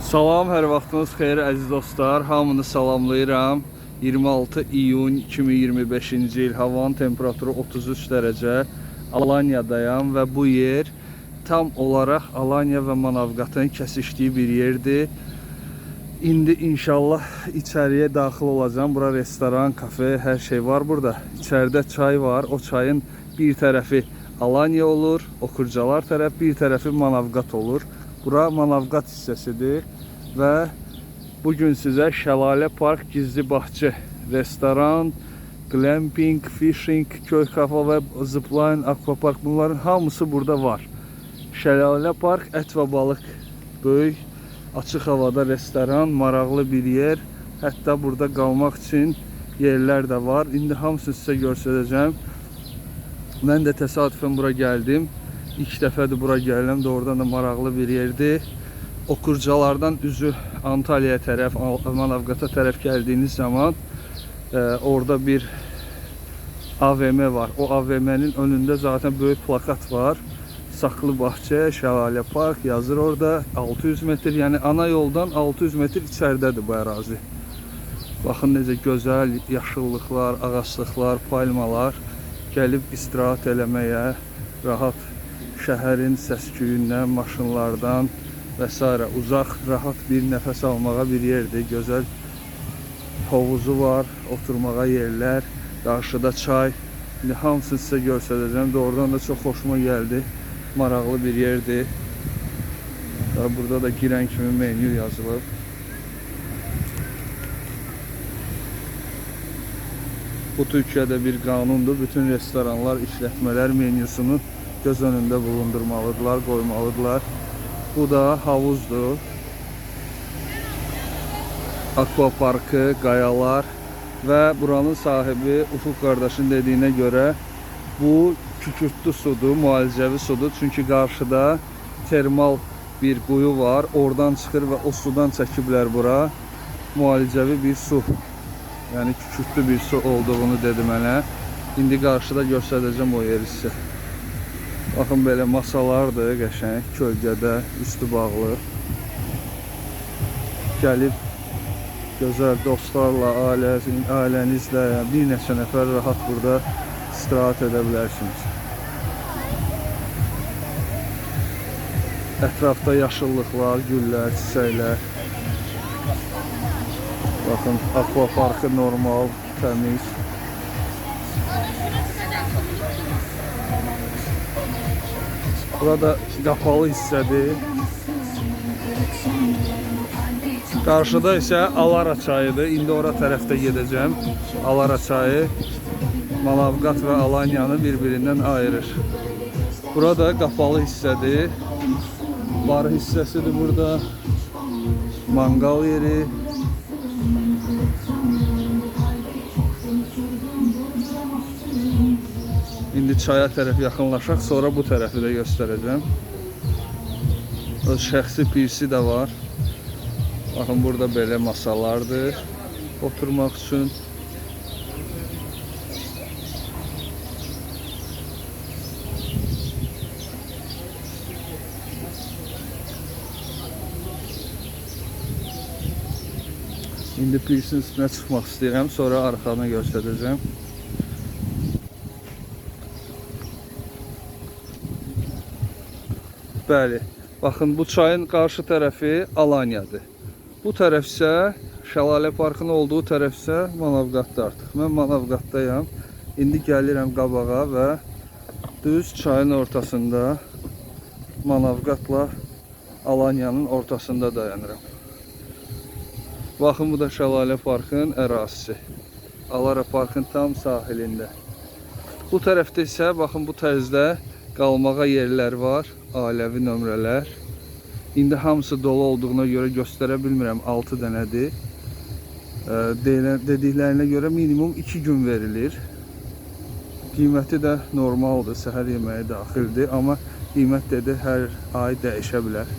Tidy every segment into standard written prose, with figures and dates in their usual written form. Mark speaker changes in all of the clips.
Speaker 1: Salam, hər vaxtınız xeyir əziz dostlar. Hamını salamlayıram. 26 iyun 2025-ci il havanın temperaturu 33 dərəcə. Alanyadayam və bu yer tam olaraq Alanya və Manavqatın kəsişdiyi bir yerdir. İndi inşallah içəriyə daxil olacağam. Bura restoran, kafe, hər şey var burada. İçəridə çay var. O çayın bir tərəfi Alanya olur, Okurcalar tərəf, bir tərəfi Manavqat olur. Bura Manavqat hissəsidir və bugün sizə Şəlalə Park Gizli Bahçe restoran, glamping, fishing, köy kafe və zipline, akvapark bunların hamısı burada var. Şəlalə Park ət və balıq böyük açıq havada restoran, maraqlı bir yer. Hətta burada qalmaq üçün yerlər də var. İndi hamısını sizə göstərəcəm. Mən də təsadüfən bura gəldim. İlk dəfədir bura gəlirəm. Doğrudan da maraqlı bir yerdir. Okurcalardan üzü Antalyaya tərəf, Manavqata tərəf gəldiyiniz zaman orada bir AVM var. O AVM-nin önündə zaten böyük plakat var. Saklı Bahçe, Şəlalə Park yazır orada. 600 metr, yəni ana yoldan 600 metr içəridədir bu ərazi. Baxın necə gözəl yaşıllıqlar, ağaclıqlar, palmalar gəlib istirahət eləməyə, rahat şəhərin səs-küyündən, maşınlardan və s. uzaq, rahat bir nəfəs almağa bir yerdir. Gözəl hovuzu var, oturmağa yerlər, qarşıda çay. İndi hamısını sizə göstərəcəm. Doğrudan da çox xoşuma gəldi. Maraqlı bir yerdir. Və burada da girən kimi menyu yazılıb. Bu Türkiyədə bir qanundur. Bütün restoranlar, işlətmələr menyusunu göz önündə bulundurmalıdırlar, qoymalıdırlar. Bu da havuzdur. Akvaparkı, qayalar və buranın sahibi Ufuk qardaşın dediyinə görə bu kükürtlü sudur, müalicəvi sudur. Çünki qarşıda termal bir quyu var. Oradan çıxır və o sudan çəkiblər bura. Müalicəvi bir su. Yəni kükürtlü bir su olduğunu dedi mənə. İndi qarşıda göstərəcəm o yeri sizə. Baxın belə masalardır qəşəng, kölgədə, üstü bağlı. Gəlib gözəl dostlarla, ailənizlə, yəni bir neçə nəfər rahat burada istirahət edə bilərsiniz. Ətrafda yaşıllıqlar, güllər, çiçəklər. Baxın, akvaparkı normal, təmiz. Burada qapalı hissədir. Qarşıda isə Alara çayıdır. İndi ora tərəfdə gedəcəm. Alara çayı Manavqat və Alanyanı bir-birindən ayırır. Burada qapalı hissədir. Bar hissəsidir burada. Mangal yeri. İndi çaya tərəf yaxınlaşaq, sonra bu tərəfi də göstərəcəm. Öz şəxsi pirsi də var. Baxın, burada belə masalardır oturmaq üçün. İndi pirsin üstünə çıxmaq istəyirəm, sonra arxanı göstərəcəm. Bəli, baxın bu çayın qarşı tərəfi Alanyadır. Bu tərəf isə Şəlalə Parkın olduğu tərəf isə Manavqatdır artıq. Mən Manavqatdayam. İndi gəlirəm qabağa və düz çayın ortasında Manavqatla Alanyanın ortasında dayanıram. Baxın bu da Şəlalə Parkın ərazisi. Alara Parkın tam sahilində. Bu tərəfdə isə baxın bu tərzdə qalmağa yerlər var, ailəvi nömrələr. İndi hamısı dolu olduğuna görə göstərə bilmirəm, 6 dənədir. Dediklərinə görə minimum 2 gün verilir. Qiyməti də normaldır, səhər yeməyi daxildir, amma qiymət dedi hər ay dəyişə bilər.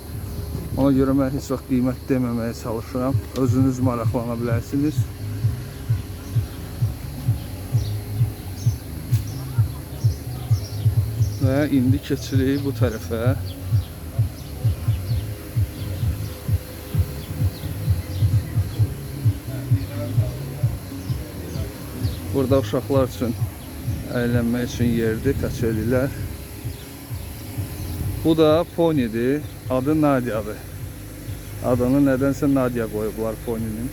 Speaker 1: Ona görə mən heç vaxt qiymət deməməyə çalışıram. Özünüz maraqlana bilərsiniz. Və indi keçirik bu tərəfə. Burada uşaqlar üçün əylənmək üçün yerdir, kaçelilər. Bu da ponidir. Adı Nadiyadır. Adını nədənsə Nadia qoyublar poninin.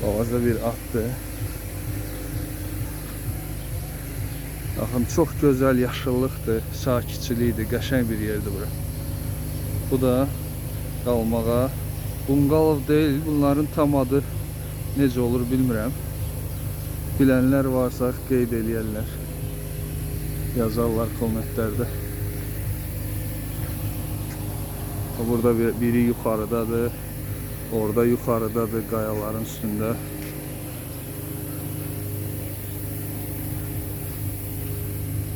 Speaker 1: Balaca bir atdır. Baxın, çox gözəl yaşıllıqdır, sakitçilikdir, qəşəng bir yerdir bura. Bu da qalmağa bunqalov deyil, bunların tam adı necə olur bilmirəm. Bilənlər varsa qeyd eləyərlər. Yazarlar kommentlərdə. Burada biri yuxarıdadır. Orada yuxarıdadır qayaların üstündə.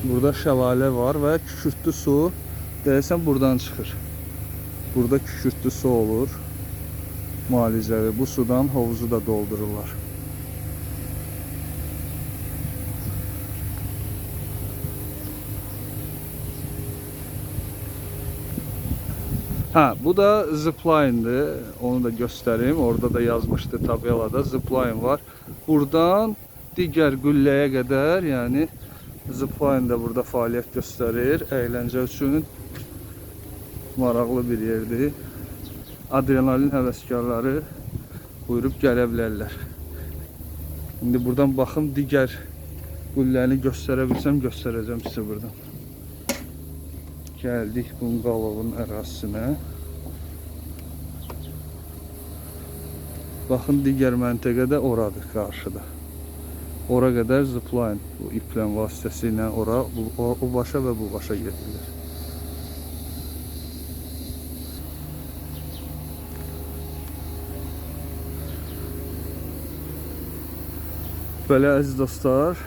Speaker 1: Burada şəlalə var və kükürtlü su deyəsən buradan çıxır. Burada kükürtlü su olur. Müalicəvi. Bu sudan hovuzu da doldururlar. Ha, bu da zipline'dır. Onu da göstərim. Orada da yazmışdı tabelada zipline var. Buradan digər qülləyə qədər, yəni zipline də burada fəaliyyət göstərir. Əyləncə üçün maraqlı bir yerdir. Adrenalin həvəskarları buyurub gələ bilərlər. İndi buradan baxım digər qülləni göstərə bilsəm göstərəcəm sizə buradan. Gəldik bunqalovun ərazisinə. Baxın digər məntəqə də oradır qarşıda. Ora qədər zipline bu iplə vasitəsilə ora o başa və bu başa gedirlər. Belə əziz dostlar,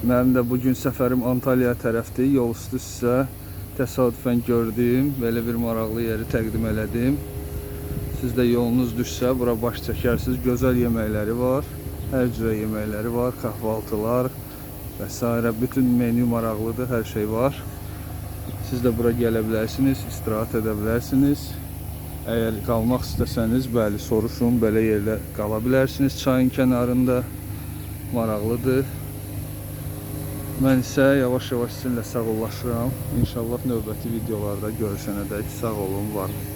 Speaker 1: mənim də bugün səfərim Antalya tərəfdir. Yol üstü sizə təsadüfən gördüyüm belə bir maraqlı yeri təqdim elədim. Siz də yolunuz düşsə bura baş çəkərsiniz. Gözəl yeməkləri var. Hər cürə yeməkləri var, kahvaltılar və s. Bütün menü maraqlıdır, hər şey var. Siz də bura gələ bilərsiniz, istirahət edə bilərsiniz. Əgər qalmaq istəsəniz, bəli, soruşun, belə yerdə qala bilərsiniz çayın kənarında. Maraqlıdır. Mən isə yavaş-yavaş sizinlə sağollaşıram. İnşallah növbəti videolarda görüşənədək sağ olun, var olun.